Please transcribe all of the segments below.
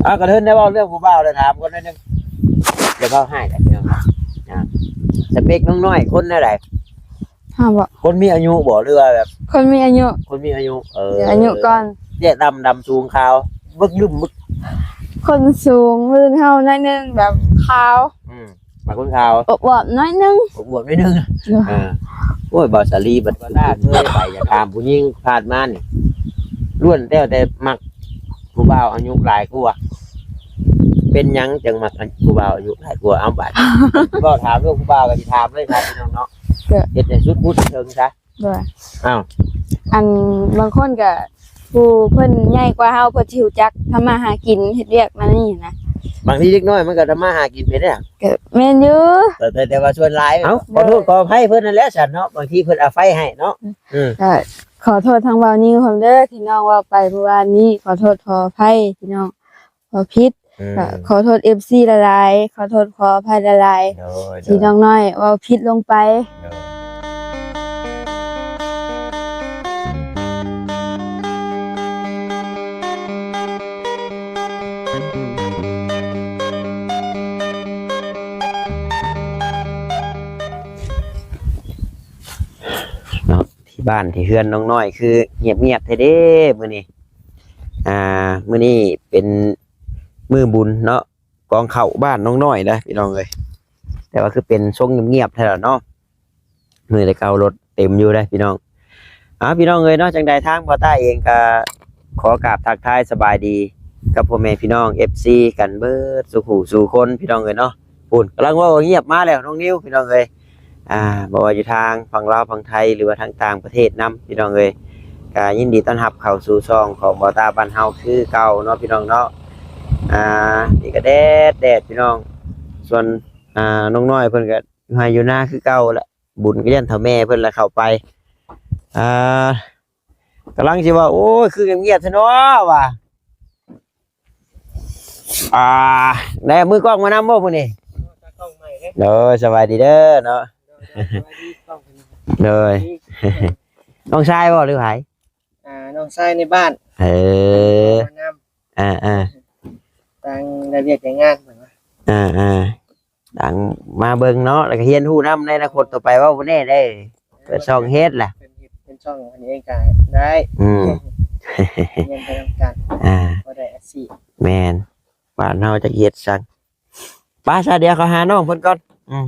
ເອົາ ກະເທີນໄດ້ເວົ້າເລື່ອງຜູ້ບ່າວແລ້ວ ຖາມກ່ອນໜ້ອຍໜຶ່ງ ຢ່າເວົ້າຮ້າຍເດີພີ່ນ້ອງ. ອ່າ ສະເປັກນ້ອງນ້ອຍຄົນແນວໃດ? ເຮົາບໍ? ຄົນມີອາຍຸບໍ ຫຼືວ່າແບບ ຄົນມີອາຍຸ. ຄົນມີອາຍຸ. ເອີ ອາຍຸກ່ອນ. ເຕ້ຍ ດຳ ດຳສູງຂາວ ບຶກບຶກ. ຄົນສູງລຸ້ນເຮົາໜ້ອຍໜຶ່ງ ແບບຂາວ. ອືມ ມັກຄົນຂາວ ອວບໆໜ້ອຍໜຶ່ງ. ອວບໆໜ້ອຍໜຶ່ງ. ໂດຍ. ອ່າ ໂອ້ຍ ບ່າວສາລີ ບັດວ່າເຄີຍໄປຢາກຖາມຜູ້ຍິງຜ່ານມານີ້ ລ້ວນແລ້ວແຕ່ມັກຜູ້ບ່າວອາຍຸຫຼາຍກວ່າ. ເປັນຫຍັງຈັ່ງມັກອັນຜູ້ບ່າວອາຍຸຫຼາຍກວ່າ? ເອົາ ບາດເວົ້າຖາມເລື່ອງຜູ້ບ່າວກໍຊິຖາມເລີຍ ພີ່ນ້ອງເນາະ. ເຮັດໃຫ້ສຸດຫຸດເຖິງຊະ. ໂດຍ. ອ້າວ ອັນບາງຄົນກໍ ຜູ້ເພິ່ນໃຫຍ່ກວ່າເຮົາ ເພິ່ນຊິຮູ້ຈັກທຳມາຫາກິນ ເຮັດວຽກນັ້ນນີ້ນະ. ບາງທີເດັກນ້ອຍມັນກໍທຳມາຫາກິນເປັນເດ້. ກໍແມ່ນຢູ່ ແຕ່ ແຕ່ ແຕ່ວ່າສ່ວນຫຼາຍ. ເອົ້າ ຂໍໂທດຂໍອະໄພເພິ່ນນັ້ນແຫຼະຊັ້ນເນາະ ບາງທີເພິ່ນອາໄພໃຫ້ເນາະ. ອືມ ກໍຂໍໂທດທາງບ່າວນິວເພິ່ນເດີ ທີ່ນ້ອງເວົ້າໄປເມື່ອວານນີ້ ຂໍໂທດຂໍອະໄພ ພີ່ນ້ອງ ເວົ້າຜິດ. ອືມ ກໍຂໍໂທດເອັຟຊີຫຼາຍໆ ຂໍໂທດຂໍອະໄພຫຼາຍໆ. ໂດຍ ທີ່ນ້ອງນ້ອຍເວົ້າຜິດລົງໄປ. ໂດຍ. ເນາະ ທີ່ບ້ານທີ່ເຮືອນນ້ອງນ້ອຍຄືງຽບໆແທ້ເດ້ມື້ນີ້. ອ່າ ມື້ນີ້ເປັນມື້ບຸນເນາະ ກອງເຂົ້າບ້ານນ້ອງນ້ອຍນະພີ່ນ້ອງເອີຍ. ແຕ່ວ່າຄືເປັນຊົງງຽບໆແທ້ລະເນາະ ມື້ແຕ່ເກົ່າລົດເຕັມຢູ່ເດ້ພີ່ນ້ອງ. ເອົາ ພີ່ນ້ອງເອີຍເນາະ ຈັ່ງໃດທາງບ່າວຕ້າເອງກໍຂໍກາບທັກທາຍສະບາຍດີກັບພໍ່ແມ່ພີ່ນ້ອງເອັຟຊີກັນເບິດສູ່ຜູ້ສູ່ຄົນ ພີ່ນ້ອງເອີຍເນາະ. ພຸ້ນ ກຳລັງເວົ້າງຽບມາແລ້ວນ້ອງນິວ ພີ່ນ້ອງເອີຍ. ອ່າ ບໍ່ວ່າຢູ່ທາງຝັ່ງລາວຝັ່ງໄທ ຫຼືວ່າທາງຕ່າງປະເທດນຳ ພີ່ນ້ອງເອີຍ ກະຍິນດີຕ້ອນຮັບເຂົ້າສູ່ຊ່ອງຂອງບ່າວຕ້າບ້ານເຮົາຄືເກົ່າເນາະ ພີ່ນ້ອງເນາະ. ອ່າ ນີ້ກະແດດແດດພີ່ນ້ອງ. ສ່ວນ ອ່າ ນ້ອງນ້ອຍເພິ່ນກະຢູ່ໄຮ່ຢູ່ນາຄືເກົ່າລະ ບຸນກະຢ້ານເຖົ້າແມ່ເພິ່ນລະເຂົ້າໄປ. ອ່າ ກຳລັງຊິວ່າ ໂອ້ຍ ຄືງຽບແທ້ເນາະວ່າ. ອ່າ ໄດ້ເອົາມືກ້ອງມານຳບໍ່ມື້ນີ້? ຕາກ້ອງໃໝ່ເດ້. ໂດຍ ສະບາຍດີເດີເນາະ. ໂດຍ ສະບາຍດີກ້ອງ. ໂດຍ ນ້ອງຊາຍບໍ່ ຫຼືໃຜ? ອ່າ ນ້ອງຊາຍໃນບ້ານ. ເອີ ມານຳ. ອ່າໆ ຕ່າງໄດ້ວຽກໄດ້ງານເພິ່ນວ່າ. ອ່າໆ ຕ່າງມາເບິ່ງເນາະ ແລ້ວກໍຮຽນຮູ້ນຳ ໃນອະນາຄົດຕໍ່ໄປເວົ້າບໍ່ແນ່ເດ້. ເປີດຊ່ອງເຮັດລະ ເປັນເຮັດເປັນຊ່ອງອັນນີ້ເອງກໍໄດ້. ອືມ ຮຽນໄປນຳກັນ. ອ່າ ພໍໄດ້ອາຊີບ. ແມ່ນ ບ້ານເຮົາຈັກເຮັດສັງ. ໄປຊະ ດຽວເຂົາຫານ້ອງເພິ່ນກ່ອນ. ອືມ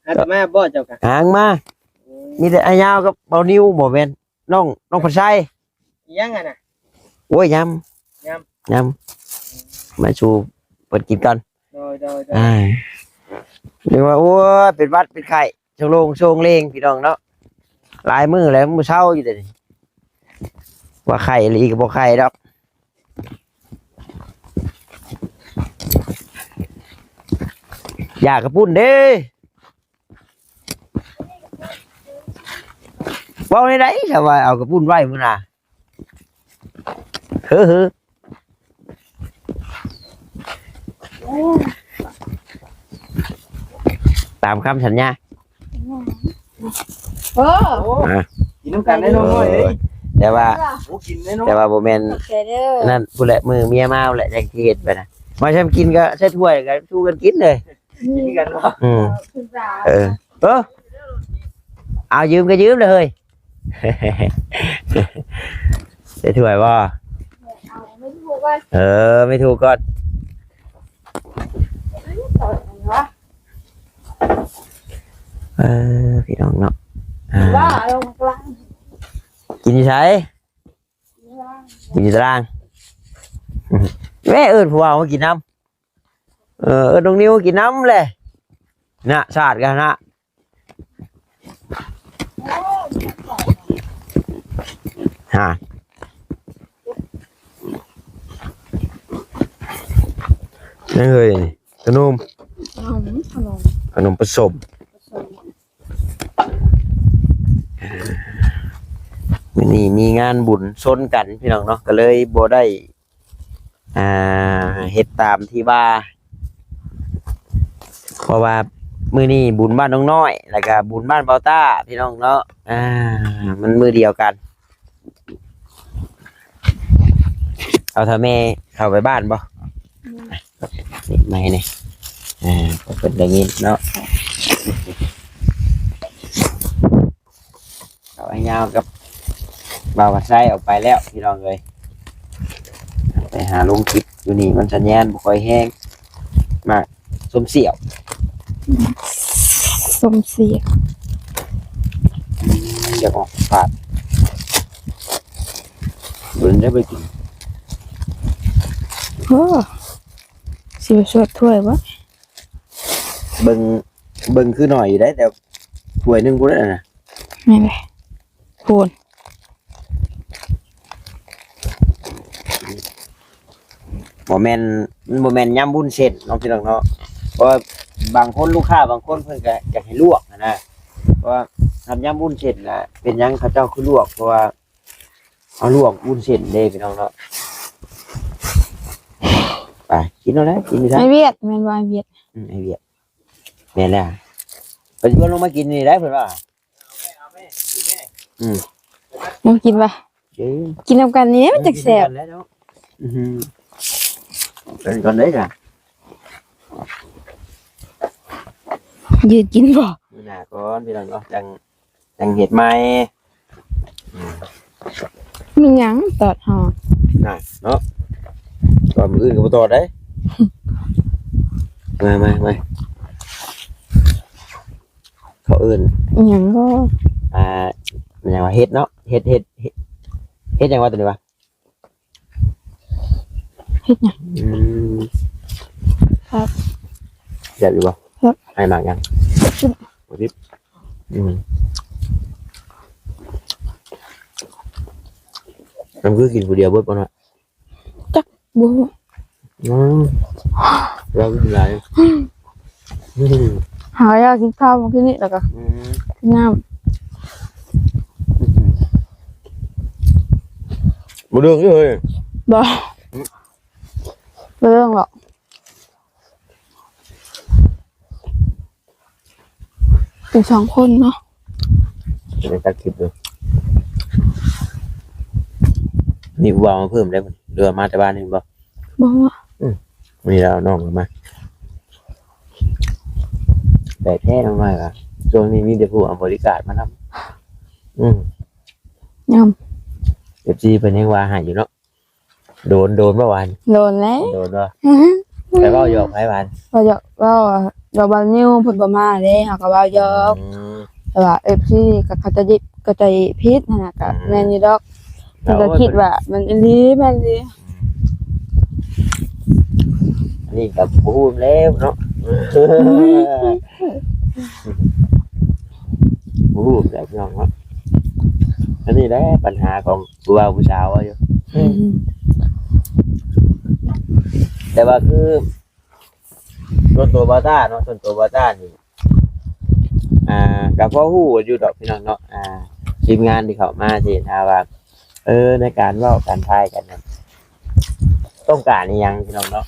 ຫາແຕ່ມາບໍ່ເຈົ້າກະ? ຫາງມາ. ໂອ້ ມີແຕ່ອ້າຍຍາວກັບເບົານິວ ບໍ່ແມ່ນ ນ້ອງ ນ້ອງພັນໄຊ. ອີຫຍັງຫັ້ນນະ? ໂອ້ຍ ຍຳ ຍຳ ຍຳ ມາສູ່ເພິ່ນກິນກ່ອນ. ໂດຍ ໂດຍ ໂດຍ. ອ່າ ເອີ້ນວ່າ ໂອ້ຍ ເປັນຫວັດເປັນໄຂ້ ໂຊງໂລງໂຊງເລງ ພີ່ນ້ອງເນາະ. ຫຼາຍມື້ແລ້ວ ບໍ່ເຊົາຢູ່ເດນີ້ ວ່າໄຂ້ອີ່ຫຼີກໍບໍ່ໄຂ້ດອກ. ຢາກະປຸ້ນເດ້. ເວົ້າແນວໃດ ຖ້າວ່າເອົາກະປຸ້ນໄວ້ມື້ໜ້າ. ເຮີ ເຮີ ຕາມຄຳສັນຍາ. ເອີ ອ່ະ ກິນນຳກັນໄດ້ນ້ອງນ້ອຍເອີຍ. ແຕ່ວ່າ ໂອ້ ກິນໄດ້ເນາະ ແຕ່ວ່າບໍ່ແມ່ນ ຂອບໃຈເດີ. ນັ້ນພຸ້ນແຫຼະ ມື້ເມຍມາພຸ້ນແຫຼະ ຈັ່ງຊິເຮັດໄປນະ. ມາແຊມກິນກໍໃສ່ຖ້ວຍ ກໍສູ່ກັນກິນເລີຍ. ອືມ ກິນນຳກັນເນາະ. ອືມ ເອີ ເອີ ເອົາ ຢືມກໍຢືມເລີຍເຮີ້ຍ. ໃສ່ຖ້ວຍບໍ່? ເອົາ ເອົາໄມ້ຖູກກ່ອນ. ເອີ ໄມ້ຖູກກ່ອນ. ເອີ ພີ່ນ້ອງເນາະ. ອ່າ ວ່າລົງກາງ ກິນຢູ່ໃສ? ກິນຢູ່ຕາລາງ. ແມ່ ເອີ້ນຜູ້ບ່າວມາກິນນຳ. ເອີ ເອີ້ນນ້ອງນິວກິນນຳແຫຼະ ນະ ສາດກັນນະ. ຫາ ຍັງເຮີ້ຍ ຂະໜົມ ຂະໜົມ ຂະໜົມປະສົມ ປະສົມ. ມື້ນີ້ມີງານບຸນຊົນກັນ ພີ່ນ້ອງເນາະ ກໍເລີຍບໍ່ໄດ້ ອ່າ ເຮັດຕາມທີ່ວ່າ ເພາະວ່າມື້ນີ້ບຸນບ້ານນ້ອງນ້ອຍ ແລ້ວກະບຸນບ້ານເບົາຕ້າ ພີ່ນ້ອງເນາະ. ອ່າ ມັນມື້ດຽວກັນ. ເອົາ ຖ້າແມ່ເຂົ້າໄປບ້ານບໍ່? ໃໝ່ນີ້ ອ່າ ເພິ່ນໄດ້ຍິນເນາະ. ເອົາໄອ້ຍາວກັບບ່າວພັດໄຊອອກໄປແລ້ວພີ່ນ້ອງເອີຍ ໄປຫາລົງຄລິບຢູ່ນີ້ ມັນສັນຍານບໍ່ຄ່ອຍແຮງ ມາຊົມສ່ຽວ ຊົມສ່ຽວ ອືມ ຢາກອອກປາດ ເບິ່ງໄດ້ໄປກິນ ໂອ້ ຊິໄປສວດຖ້ວຍບໍ່? ເບິ່ງ ເບິ່ງຄືໜ້ອຍຢູ່ເດ້ ແຕ່ຖ້ວຍໜຶ່ງພຸ້ນນະ ແມ່ນແຫຼະ ໂພດ ບໍ່ແມ່ນ ມັນບໍ່ແມ່ນຍຳວຸ້ນເສັ້ນເນາະ ພີ່ນ້ອງເນາະ ເພາະວ່າບາງຄົນ ລູກຄ້າບາງຄົນເພິ່ນກໍຢາກໃຫ້ລວກຫັ້ນນະ ເພາະວ່າທຳຍຳວຸ້ນເສັ້ນນະ ເປັນຫຍັງເຂົາເຈົ້າຄືລວກ ເພາະວ່າ ເອົາລວກວຸ້ນເສັ້ນເດ້ພີ່ນ້ອງເນາະ ໄປກິນເອົາແຫຼະ ກິນຢູ່ຊະ ອ້າຍວຽດ ແມ່ນບໍ່ອ້າຍວຽດ? ອືມ ອ້າຍວຽດ ແມ່ນແລ້ວ ເພິ່ນຊວນລົງມາກິນນີ້ໄດ໋ ເພິ່ນວ່າ ອືມ ຍັງກິນປະ? ເອີ ກິນນຳກັນນີ້ມັນຈັ່ງແຊບ ກິນນຳກັນແຫຼະເນາະ ອື ກິນກ່ອນເດ້ຈ້ະ ຢືນກິນບໍ່? ມື້ໜ້າກ່ອນ ພີ່ນ້ອງເນາະ ຈັ່ງ ຈັ່ງເຮັດໃໝ່ ອືມ ມີຫຍັງຕອດຫອດ ນັ້ນເນາະ ຕອດມື້ອື່ນກໍບໍ່ຕອດເດ້ ມາ ມາ ມາ ເຂົາເອີ້ນອີ່ຫຍັງກໍ ອ່າ ແມ່ນຫຍັງວະ ເຫັດເນາະ ເຫັດ ເຫັດ ເຫັດ ເຫັດຫຍັງວະ ຕົວນີ້ວະ? ເຮັດຫຍັງ? ອືມ ຄັບ ແຊບຢູ່ບໍ່? ຄັບ ອ້າຍມັກຫຍັງ? ທິບ ໂອ້ ທິບ ອືມ ມັນຄືກິນຜູ້ດຽວເບິດບໍ່ເນາະ? ຈັກ ບໍ່ຮູ້ ອືມ ລາວກິນຫຼາຍ ອືມ ຫາຢາກກິນເຂົ້າມື້ຄືນນີ້ ແລ້ວກໍ ອືມ ກິນນ້ຳ ບໍ່ເລື່ອງເລີຍ ບໍ່ ອືມ ບໍ່ເລື່ອງດອກ ເປັນສອງຄົນເນາະ ເປັນຕັດຄລິບເລີຍ ມີຜູ້ບ່າວມາເພີ່ມໄດ້ບໍ່ ຫຼືວ່າມາແຕ່ບ້ານນີ້ບໍ່? ບໍ່ ອືມ ມີແລ້ວນ້ອງມາ ແປກແທ້ນ້ອງນ້ອຍວ່າ ຊ່ວງນີ້ມີແຕ່ຜູ້ເອົາບໍລິກາດມານຳ ອືມ ຍອມ ເອັຟຊີ ເພິ່ນຍັງວ່າໃຫ້ຢູ່ເນາະ ໂດນ ໂດນບໍ່ຫວານ? ໂດນແລ້ວ ໂດນບໍ່? ໄປເວົ້າຫຍອກໃຜຫວານ? ເວົ້າຫຍອກ ເວົ້າ ເວົ້າບ່າວນິວເພິ່ນບໍ່ມາເດ້ ເຮົາກໍເວົ້າຫຍອກ ອືມ ແຕ່ວ່າເອັຟຊີກໍເຂົ້າໃຈ ເຂົ້າໃຈຜິດຫັ້ນນະ ກໍ ອືມ ແມ່ນຢູ່ດອກ ເພິ່ນກໍຄິດວ່າມັນອີ່ຫຼີ ແມ່ນອີ່ຫຼີ ອືມ ອັນນີ້ກໍບໍ່ຮູ້ແລ້ວເນາະ ອືມ ບໍ່ຮູ້ແລ້ວພີ່ນ້ອງເນາະ ອັນນີ້ແຫຼະບັນຫາຂອງຜູ້ບ່າວຜູ້ສາວເວົ້າຢູ່ ອືມ ແຕ່ວ່າຄື ສ່ວນຕົວບ່າວຕ້າເນາະ ສ່ວນຕົວບ່າວຕ້ານີ້ ອ່າ ກໍພໍຮູ້ຢູ່ດອກພີ່ນ້ອງເນາະ ອ່າ ທີມງານທີ່ເຂົ້າມາ ທີ່ເຫັນວ່າ ເອີ ໃນການເວົ້າການຖ່າຍກັນນັ້ນ ຕ້ອງການອີ່ຫຍັງພີ່ນ້ອງເນາະ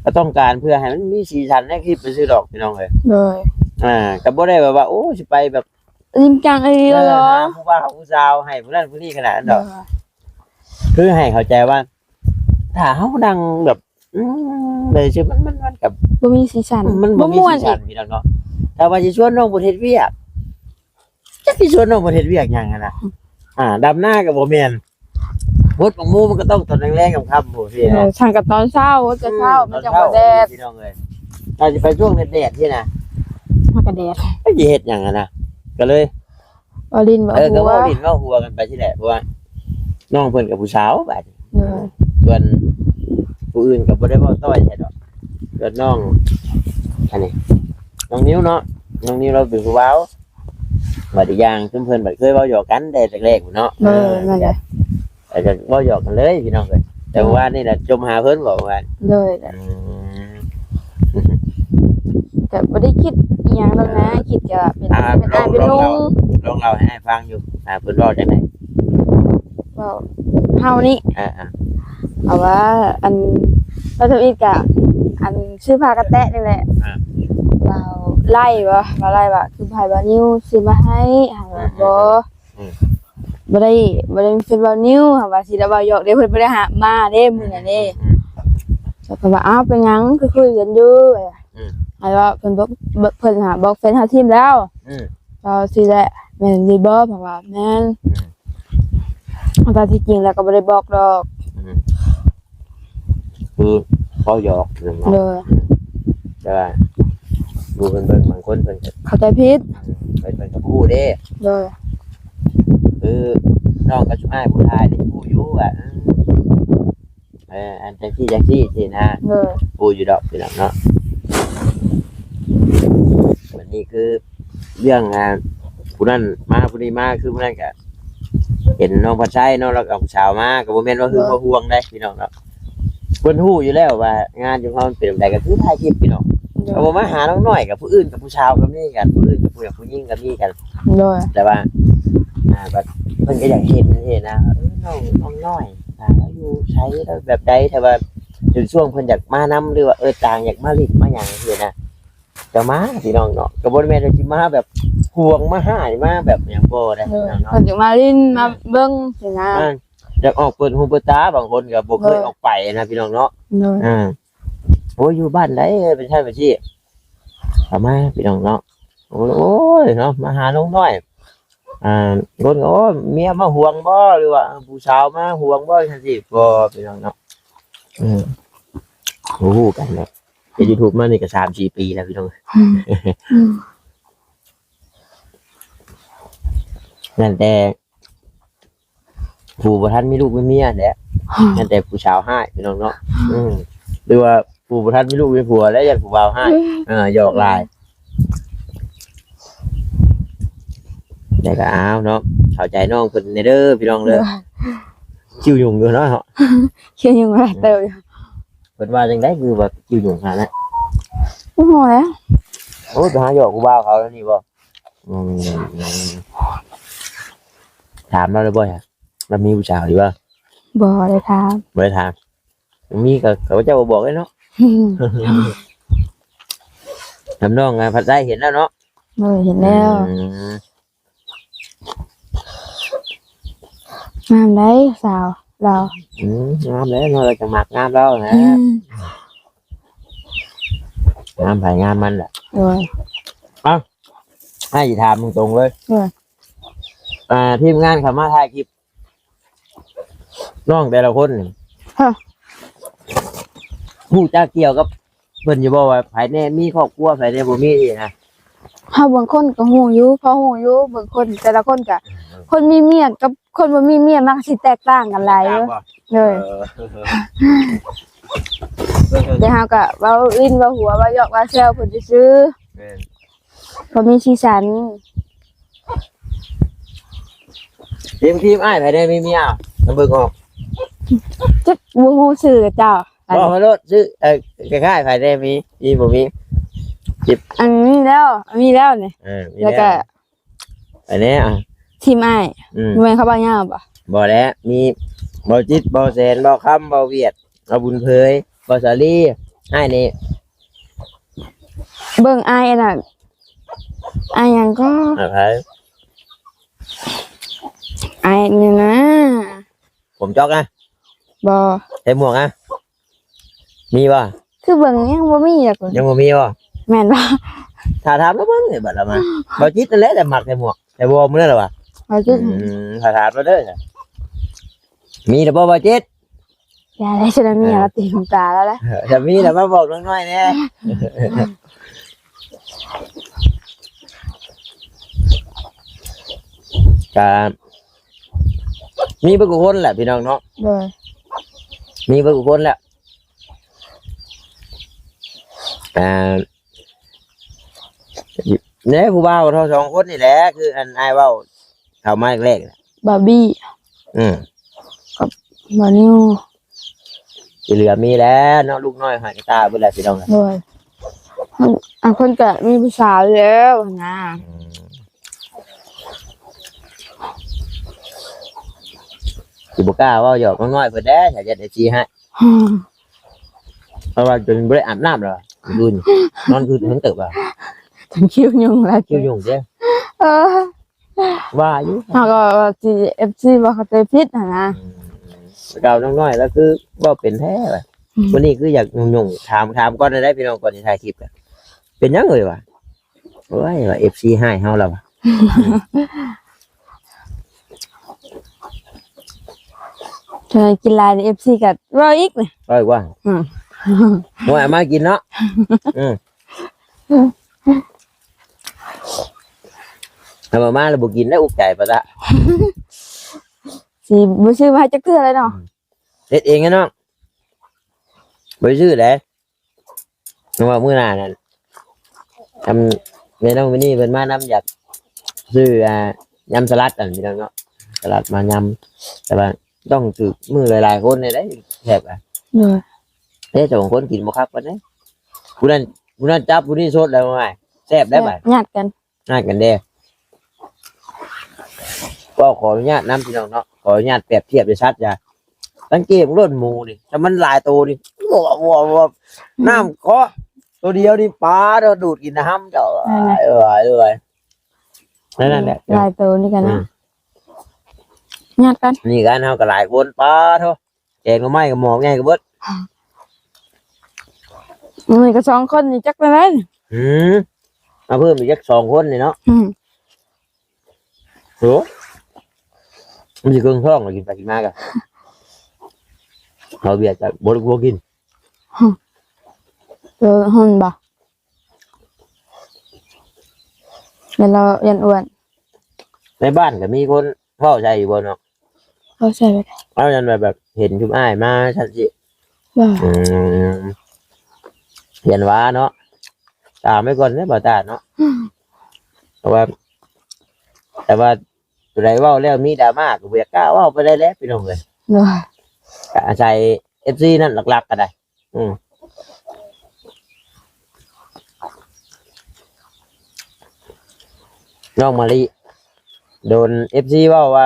ກໍຕ້ອງການເພື່ອໃຫ້ມັນມີສີສັນໃນຄລິບຊື່ໆດອກພີ່ນ້ອງເອີຍ ໂດຍ ອ່າ ກໍບໍ່ໄດ້ແບບວ່າ ໂອ້ ຊິໄປແບບຈິງຈັງອີ່ຫຼີ ເອີ ເນາະ ຫາຜູ້ບ່າວຜູ້ສາວໃຫ້ຜູ້ນັ້ນຜູ້ນີ້ຂະໜາດນັ້ນດອກ ໂດຍ ຄືໃຫ້ເຂົ້າໃຈວ່າ ຖ້າເຮົານັ່ງແບບ ອືມ ແບບຊີ້ ມັນ ມັນ ມັນກໍບໍ່ມີສີສັນ ມັນບໍ່ມີສີສັນ ບໍ່ມ່ວນອີກ ພີ່ນ້ອງເນາະ ຖ້າວ່າຊິຊວນນ້ອງເພິ່ນເຮັດວຽກ ຈັກຊິຊວນນ້ອງເພິ່ນເຮັດວຽກຫຍັງຫັ້ນນະ ອ່າ ດຳນາກໍບໍ່ແມ່ນ ຫົດໝາກໂມມັນກໍຕ້ອງຕອນແລງໆຄ່ຳໆພຸ້ນ ເອີ ຈັ່ງກໍຕອນເຊົ້າ ຫົດແຕ່ເຊົ້າ ອືມ ມັນຈັ່ງບໍ່ແດດ ພີ່ນ້ອງເອີຍ ຖ້າຊິໄປຊ່ວງແດດໆຊີ້ນະ ມັນກໍແດດ ໄປຊິເຮັດຫຍັງຫັ້ນນະ ກໍເລີຍ ເວົ້າຫຼິ້ນເວົ້າ ເອີ ກໍເວົ້າ ຫົວ ຫຼິ້ນເວົ້າຫົວກັນໄປຊີ້ແຫຼະ ເພາະວ່ານ້ອງເພິ່ນກັບຜູ້ສາວບາດນີ້ ໂດຍ ສ່ວນຜູ້ອື່ນກໍບໍ່ໄດ້ເວົ້າຕ້ອຍໃສ່ດອກ ສ່ວນນ້ອງ ອັນນີ້ ນ້ອງນິວເນາະ ນ້ອງນິວລາວເປັນຜູ້ບ່າວ ບາດອີກຢ່າງຊຸມເພິ່ນບາດເຄີຍເວົ້າຫຍອກກັນແຕ່ແລກໆພຸ້ນເນາະ ໂດຍ ເອີ ນັ້ນແຫຼະ ແລ້ວກໍເວົ້າຫຍອກກັນເລີຍພີ່ນ້ອງເອີຍ ແຕ່ ໂດຍ ມື້ວານນີ້ນະຈົ່ມຫາເພິ່ນເວົ້າວ່າ ໂດຍ ອືມ ແຕ່ບໍ່ໄດ້ຄິດອີ່ຫຍັງດອກນະ ເອີ ຄິດກໍເປັນ ອ່າ ເປັນອ້າຍເປັນລຸງ ລອງເລົ່າ ລອງເລົ່າໃຫ້ອ້າຍຟັງຢູ່ ອ່າ ເພິ່ນເວົ້າຈັ່ງໃດ? ເວົ້າ ເຮົານີ້ ອ່າໆ ເອົາວ່າ ອັນ ເຮົາທຳອິດກະ ອັນ ຊື້ຜ້າກະແຕະນີ້ແຫຼະ ອ່າ ເວົ້າໄລ່ບໍ່ ເວົ້າໄລ່ວ່າ ຄືໃຜວ່ານິວຊື້ມາໃຫ້ ຫາວ່າ ອືມ ບໍ່ ອືມ ບໍ່ໄດ້ ບໍ່ໄດ້ເປັນເວົ້ານິວ ຫາວ່າຊິໄດ້ເວົ້າຫຍອກເດ້ ເພິ່ນບໍ່ໄດ້ຫາມາເດ້ ມື້ນັ້ນເດ້ ອືມ ເພິ່ນວ່າ ອ້າວ ເປັນຫຍັງຄືຄຸຍກັນຢູ່? ອືມ ໃຫ້ວ່າເພິ່ນບອກ ເພິ່ນຫາບອກແຟນເຮົາຖິ້ມແລ້ວ. ອືມ ເຮົາຊິແຫຼະ ແມ່ນດີບໍ່? ເພິ່ນວ່າ ແມ່ນ. ອືມ ແຕ່ທີ່ຈິງແລ້ວກໍບໍ່ໄດ້ບອກດອກ. ອືມ ຄືເວົ້າຫຍອກເນາະ. ໂດຍ ອືມ ແຕ່ວ່າ ຜູ້ເພິ່ນເບິ່ງບາງຄົນເພິ່ນກໍເຂົ້າໃຈຜິດ. ອືມ ເພິ່ນ ເພິ່ນກໍຮູ້ເດ້. ໂດຍ ຄືນ້ອງກັບຊຸມອ້າຍຜູ້ຖ່າຍນີ້ຮູ້ຢູ່ວ່າ ເອີ ເອີ ອັນຈັ່ງຊີ້ຈັ່ງຊີ້ຊີ້ນະ. ໂດຍ ຮູ້ຢູ່ດອກພີ່ນ້ອງເນາະ. ບັດນີ້ຄືເລື່ອງ ອ່າ ຜູ້ນັ້ນມາຜູ້ນີ້ມາ ຄືຜູ້ນັ້ນກະເຫັນນ້ອງພັດໄຊເນາະ ແລ້ວກໍເອົາຜູ້ສາວມາ ກໍບໍ່ແມ່ນວ່າຫຶງ ໂດຍ ວ່າຫວງໃດພີ່ນ້ອງເນາະ. ເພິ່ນຮູ້ຢູ່ແລ້ວວ່າງານຢູ່ເຮົາມັນເປັນແນວໃດ ກໍຄືຖ່າຍຄລິບພີ່ນ້ອງ. ໂດຍ ກໍບໍ່ມາຫານ້ອງນ້ອຍ ກັບຜູ້ອື່ນ ກັບຜູ້ສາວກໍມີກັນ ຜູ້ອື່ນກັບຜູ້ ຜູ້ຍິງກໍມີກັນ. ໂດຍ ແຕ່ວ່າ ອ່າ ແບບເພິ່ນກໍຢາກເຫັນ ເຫັນນະ ເອີ ນ້ອງ ນ້ອງນ້ອຍ ອ່າ ລາວຢູ່ໃສ ລາວແບບໃດ ແຕ່ວ່າຢູ່ຊ່ວງເພິ່ນຢາກມານຳ ຫຼືວ່າ ເອີ ຕ່າງຢາກມາຫຼິ້ນມາຫຍັງຊີ້ນະ ກໍມາພີ່ນ້ອງເນາະ. ກໍບໍ່ແມ່ນວ່າຊິມາແບບຫວງ ມາຮ້າຍ ມາແບບຫຍັງ ບໍ່ໄດ້ ໂດຍ ພີ່ນ້ອງເນາະ. ເພິ່ນຢາກມາຫຼິ້ນ ອືມ ມາເບິ່ງຊີ້ນະ ອ່າ ຢາກອອກເປີດຫູເປີດຕາ. ບາງຄົນກໍບໍ່ເຄີຍ ໂດຍ ອອກໄປນະພີ່ນ້ອງເນາະ. ໂດຍ ອ່າ ໂອ້ຍ ຢູ່ບ້ານໃດ ເປັນຊັ້ນເປັນຊີ້ ເອົາມາພີ່ນ້ອງເນາະ. ໂອ້ຍ ໂອ້ຍເນາະ ມາຫານ້ອງນ້ອຍ ອ່າ ຄົນກໍ ໂອ້ຍ ເມຍມາຫວງບໍ່ ຫຼືວ່າຜູ້ສາວມາຫວງບໍ່ ຈັ່ງຊີ້ ບໍ່ພີ່ນ້ອງເນາະ. ເອີ ບໍ່ຮູ້ກັນເນາະ. ເຮັດ YouTube ມານີ້ກໍສາມສີ່ປີແລ້ວພີ່ນ້ອງ. ອືມ ອືມ ນັ້ນແຕ່ ຜູ້ບໍ່ທັນມີລູກມີເມຍແຫຼະ ແມ່ນແຕ່ຜູ້ສາວຮ້າຍພີ່ນ້ອງເນາະ. ອືມ ຫຼືວ່າຜູ້ບໍ່ທັນມີລູກມີຜົວແລ້ວຢ້ານຜູ້ບ່າວຮ້າຍ. ເອີ ຫຍອກຫຼາຍ ແຕ່ກໍເອົາເນາະ ເຂົ້າໃຈນ້ອງເພິ່ນແດ່ເດີພີ່ນ້ອງເດີ. ໂດຍ ຄິວຫຍຸ້ງຢູ່ເນາະ ຄິວຫຍຸ້ງຫຼາຍເຕີບຢູ່. ເພິ່ນວ່າຈັ່ງໃດ ຄືວ່າຢູ່ຫຍຸ້ງຂະໜາດນັ້ນ? ບໍ່ຮູ້ແຫຼະ. ໂອ້ ໄປຫາຫຍອກຜູ້ບ່າວເຂົາແລ້ວນີ້ບໍ່? ອືມ ຖາມລາວແລ້ວບໍ່? ລາວມີຜູ້ສາວຢູ່ບໍ່? ບໍ່ໄດ້ຖາມ. ບໍ່ໄດ້ຖາມ. ມີກໍເຂົາເຈົ້າບໍ່ບອກເດ້ເນາະ. ອືມ ທຳນອງ ອາ ພັດໄຊເຫັນແລ້ວເນາະ? ໂດຍ ເຫັນແລ້ວ. ອືມ ງາມໄດ໋ສາວລາວ. ອືມ ງາມແຫຼະເນາະ ລາວຈັງມັກງາມລາວນະ. ອືມ ງາມໃຜງາມມັນແຫຼະ. ໂດຍ ເອົ້າ ໃຫ້ຖາມຕົງໆເລີຍ. ໂດຍ ອ່າ ທີມງານເຂົາມາຖ່າຍຄລິບ ນ້ອງແຕ່ລະຄົນນີ້ ຮະ ຮູ້ຈັກກ່ຽວກັບເພິ່ນຢູ່ບໍ່ວ່າໃຜແດ່ມີຄອບຄົວ ໃຜແດ່ບໍ່ມີນີ້ນະ? ເຮົາບາງຄົນກໍຮູ້ຢູ່ ພໍຮູ້ຢູ່ ບາງຄົນ ແຕ່ລະຄົນກໍ ອືມ ຄົນມີເມຍກັບຄົນບໍ່ມີເມຍມັນກໍຊິແຕກຕ່າງກັນຫຼາຍ. ແຕກຕ່າງບໍ່? ໂດຍ ເອີ ແຕ່ເຮົາກໍເວົ້າຫຼິ້ນເວົ້າຫົວ ເວົ້າຢອກເວົ້າແຊວເພິ່ນຊື່ໆ. ແມ່ນ ພໍມີສີສັນ. ທີມ ທີມອ້າຍໃຜແດ່ມີເມຍ? ນຳເບິ່ງອອກ. ຈັກ ບໍ່ຮູ້ຊື່ເຈົ້າ. ບອກມາໂລດຊື່ ເອີ ຄ້າຍໆໃຜແດ່ມີ ມີບໍ່ມີ? ທີມ ອັນມີແລ້ວ ມີແລ້ວນີ້. ເອີ ມີແລ້ວ ແລ້ວກະ ອັນນີ້ ອາ ທີມອ້າຍ. ອືມ ບໍ່ແມ່ນເຂົາເວົ້າຍາວບໍ່? ບໍ່ແຫຼະ ມີເບົາຈິດ ເບົາແສນ ເບົາຄຳ ເບົາວຽດ ເບົາບຸນເຜີຍ ເບົາສາລີ ອ້າຍນີ້ ເບິ່ງອ້າຍອັນນັ້ນ ອ້າຍຫຍັງກໍ ອ້າຍໃຜ? ອ້າຍນີ້ນະ ຜົມຈອກນະ? ບໍ່. ໃສ່ໝວກນະ? ມີບໍ່? ຄືເບິ່ງຍັງບໍ່ມີຈັກຄົນ. ຍັງບໍ່ມີບໍ່? ແມ່ນບໍ່? ຖ້າຖາມລາວເບິ່ງເດ ບັດລາວມາ ເບົາຈິດນັ້ນແຫຼະ ແຕ່ມັກໃສ່ໝວກ ໃສ່ວອມມື້ນັ້ນລະວ່າ ເບົາຈິດ. ອືມ ຖ້າຖາມລາວເດີ ມີແລ້ວບໍ່ ເບົາຈິດ? ຢ່າເລີຍ ຊັ້ນນະເມຍ ເອີ ລາວຕີຫູຕາລາວແຫຼະ. ຖ້າມີແລ້ວມາບອກນ້ອງນ້ອຍແດ່. ກະມີເບິດທຸກຄົນແຫຼະພີ່ນ້ອງເນາະ. ໂດຍ ມີເບິດທຸກຄົນແຫຼະ. ອ່າ ແນ່ ຜູ້ບ່າວເຮົາສອງຄົນນີ້ແຫຼະ ຄືອັນອ້າຍເວົ້າເຂົ້າມາແລກໆ ບາບີ ອືມ ກັບບານິວ ທີ່ເຫຼືອມີແລ້ວເນາະ ລູກນ້ອຍຫອຍກະຕາເບິດແລ້ວພີ່ນ້ອງ. ໂດຍ ບາງຄົນກະມີຜູ້ສາວແລ້ວຫັ້ນນາ. ອືມ ຊິບໍ່ກ້າເວົ້າຫຍອກນ້ອງນ້ອຍເພິ່ນແດ່ ຖ້າຢ້ານເອັຟຊີໃຫ້. ອືມ ເພາະວ່າຈົນບໍ່ໄດ້ອາບນ້ຳແລ້ວ ຄືນອນຄືນເຖິງເຕີບວ່າ ຈົນຄິວຫຍຸ້ງຫຼາຍ ຄິວຫຍຸ້ງເດ້. ເອີ ວ່າຢູ່ ເຮົາກໍວ່າຊິ ເອັຟຊີ ບໍ່ເຂົ້າໃຈຜິດຫັ້ນນະ. ອືມ ແຕ່ເກົ່ານ້ອງນ້ອຍລາວຄືເວົ້າເປັນແທ້ວ່າ ມື້ນີ້ຄືຢາກຫຍຸ້ງໆ ຖາມ ຖາມກ່ອນໄດ້ພີ່ນ້ອງ ກ່ອນຊິຖ່າຍຄລິບ ເປັນຫຍັງເອີຍວະ? ໂອ້ຍ ວ່າເອັຟຊີຮ້າຍເຮົາລະວະ. ຖ້າກິນຫຼາຍນີ້ ເອັຟຊີກໍເວົ້າອີກນີ້ ເວົ້າອີກວ່າ ອືມ ໂອ້ຍ ເອົາມາກິນເນາະ ອືມ ຖ້າບໍ່ມາແລ້ວບໍ່ກິນໄດ້ ອຸກໃຈປະຕະ ຊິບໍ່ຊື້ມາໃຫ້ຈັກເທື່ອເລີຍເນາະ. ເຮັດເອງເນາະ ບໍ່ໄດ້ຊື້ໃດ. ເພາະວ່າມື້ໜ້ານັ້ນ ອຳ ແມ່ນ້ອງມິນນີ້ເພິ່ນມານຳ ຢາກຊື້ ອ່າ ຍຳສະຫຼັດຫັ້ນພີ່ນ້ອງເນາະ ສະຫຼັດມາຍຳ ແຕ່ວ່າຕ້ອງຖືກມືຫຼາຍໆຄົນແດ່ໄດ໋ ແຊບ ໂດຍ ເດ້ ສອງຄົນກິນບໍ່ຄັກປານໃດ ຜູ້ນັ້ນ ຜູ້ນັ້ນຈັບ ຜູ້ນີ້ຊົດ ແລ້ວວ່າແຊບໄດ໋ ບາດຍາດກັນ ຍາດກັນເດ້. ກໍຂໍອະນຸຍາດນຳພີ່ນ້ອງເນາະ ຂໍອະນຸຍາດປຽບທຽບໃສ່ສັດ ຢ່າ ສັງເກດເບິ່ງໂລດໝູນີ້ ຖ້າມັນຫຼາຍໂຕນີ້ ວອບໆໆ ອືມ ນ້ຳເຄາະໂຕດຽວນີ້ ປາໂດ ດູດກິນນ້ຳເຈົ້າ ນັ້ນແຫຼະ ເອີຍ ນັ້ນແຫຼະ ຫຼາຍໂຕນີ້ກັນນະ ອືມ ຍາດກັນ ນີ້ກັນເຮົາກໍຫຼາຍຄົນ ປາໂທ ແກງໜໍ່ໄມ້ກໍໝໍ້ໃຫຍ່ກໍເບິດ ມື້ນີ້ກໍສອງຄົນນີ້ ຈັກແນວໃດ ອືມ ເອົາເພີ່ມອີກຈັກສອງຄົນນີ້ເນາະ ອືມ ໂອ້ ມັນຊິເຄິ່ງທ້ອງ ກິນໄປກິນມາກໍ ເອົາເບຍຈະບໍ່ ບໍ່ກິນ ເອີ ຮຸ່ນບໍ່ ແລ້ວລາວຢ້ານອ້ວນ ໃນບ້ານກໍມີຄົນເວົ້າໃສ່ຢູ່ບໍ່ເນາະ? ເວົ້າໃສ່ບໍ່ໄດ້ ເວົ້າຢ້ານວ່າແບບເຫັນຊຸມອ້າຍມາຊັ້ນຊິ ບໍ່ ອືມ ຢ້ານວ່າເນາະ ຖາມໄວ້ກ່ອນເດີ ບໍ່ຕ້ານເນາະ ອືມ ເພາະວ່າ ແຕ່ວ່າ ຜູ້ໃດເວົ້າແລ້ວມີດຣາມາກໍບໍ່ຢາກກ້າເວົ້າປານໃດແຫຼະພີ່ນ້ອງເອີຍ ໂດຍ ກໍອາໄສເອັຟຊີນັ້ນຫຼັກໆ ກໍໄດ້ ອືມ ນ້ອງມະລິ ໂດນເອັຟຊີເວົ້າວ່າ